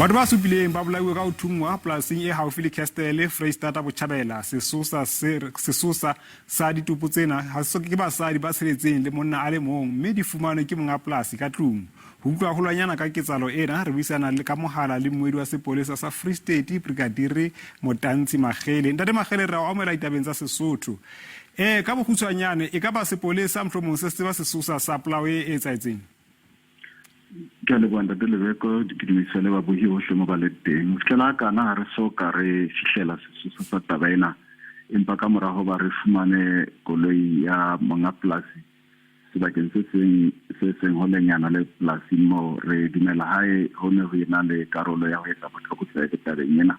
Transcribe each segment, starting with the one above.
Batho ba supileng ba bolauwe ka ho thunngwa polasing e haufi le Kestele, Freistata Botjhabela. Sesosa se sesosa sa ditopo tsena ha se ke basadi ba tsheletseng le monna a le mong mme di fumanwe ke monga polasi ka tlung. Ho utlwa holwanyana ka ketsahalo ena, re buisana le ka mohala le mmuedi wa sepolesa sa Free State, Brigadier Motantsi Magele. Ntate Magele, re a o amohela ditabeng tsa Sesotho. Eh, ka bokgutshwanyane, e ka ba sepolesa mohlomong se se tseba sesosa sa polao e etsahetseng? Ke a leboha, Ntate Lebeko. Ke dumedisa le babohi bohle mo ba le teng. Ho fihlela ha kana ha re so ka re fihlela sesosa sa taba ena, empa ka mora hoba re fumane koloi ya monga polasi sebakeng se seng se seng holenyana le polasing moo, re dumela hae ho ne ho ena le karolo ya ho etsa botlokotsebe tabeng ena.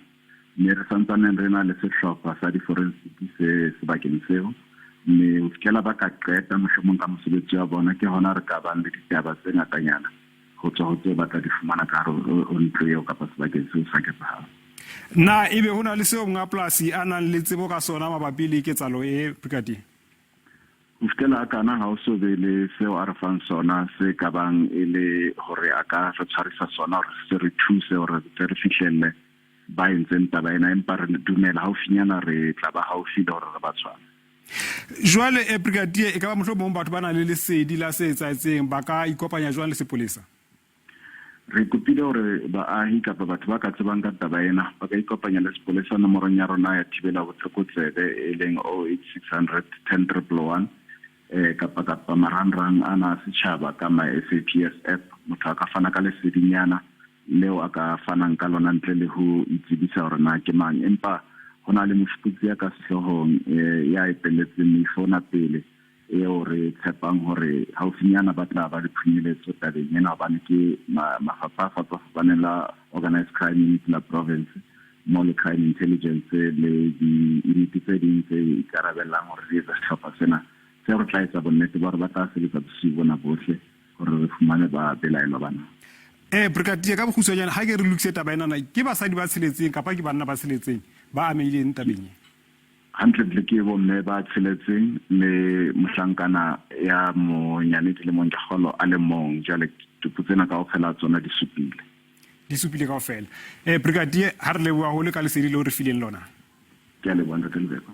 Mme re santsaneng re na le sehlopha sa diforensiki se sebakeng seo, mme ho fihlela ba ka qeta mohlomong ka mosebetsi wa bona, ke hona re ka bang le ditaba tse ngatanyana ho tswa ho tseo ba tla di fumana ka hare ho ntlo eo kapa sebakeng seo sa ketsahalo. Na ebe ho na le seo monga polasi a nang le tsebo ka sona mabapi le ketsahalo e, Brigadier? Ho fihlela a kana ha o so be le seo a re fang sona se ka bang e le hore a ka re tshwarisa sona hore se re thuse hore re tle re fihlelle ba entseng taba ena, empa re dumela haufinyana re tla ba haufi le hore re ba tshware. Jwale, eh, Brigadier, e ka ba mohlomong batho ba nang le lesedi la se etsahetseng ba ka ikopanya jwang le sepolesa? Re kopile hore baahi kapa batho ba ka tsebang ka taba ena ba ka ikopanya le sepolesa nomorong ya rona ya thibela botlokotsebe e leng 08600 10 111 kapa kapa marangrang ana a setjhaba ka my SAPS app. Motho a ka fana ka lesedinyana leo a ka fanang ka lona ntle le ho itsebisa hore na ke mang, empa ho na le mofuputsi ya ka sehloohong ya etelletseng moifo ona pele eo re tshepang hore haufinyana ba tla ba le phunyeletso tabeng ena, hobane ke mafapha a fapafapaneng la Organized Crime Unit la province mo le Crime Intelligence le di-unit tse ding tse ikarabellang hore di etse sehlopha sena seo. Re tla etsa bonnete ba hore ba tla sebetsa bosiu bona bohle hore re fumane ba belaelwa bana. Brigadier, ka bokgutshwanyane, ha ke re lokise taba enana, ke basadi ba tsheletseng kapa ke banna ba tsheletseng ba amehileng tabeng e? Hantlentle ke bomme ba tsheletseng le mohlankana ya monyane dilemong di kgolo a le mong. Jwale tupu tsena kaofela tsona di supile. Di supile kaofela. Brigadier, ha re leboha haholo ka lesedi leo re fileng lona. Ke a leboha, Ntate Lebeko.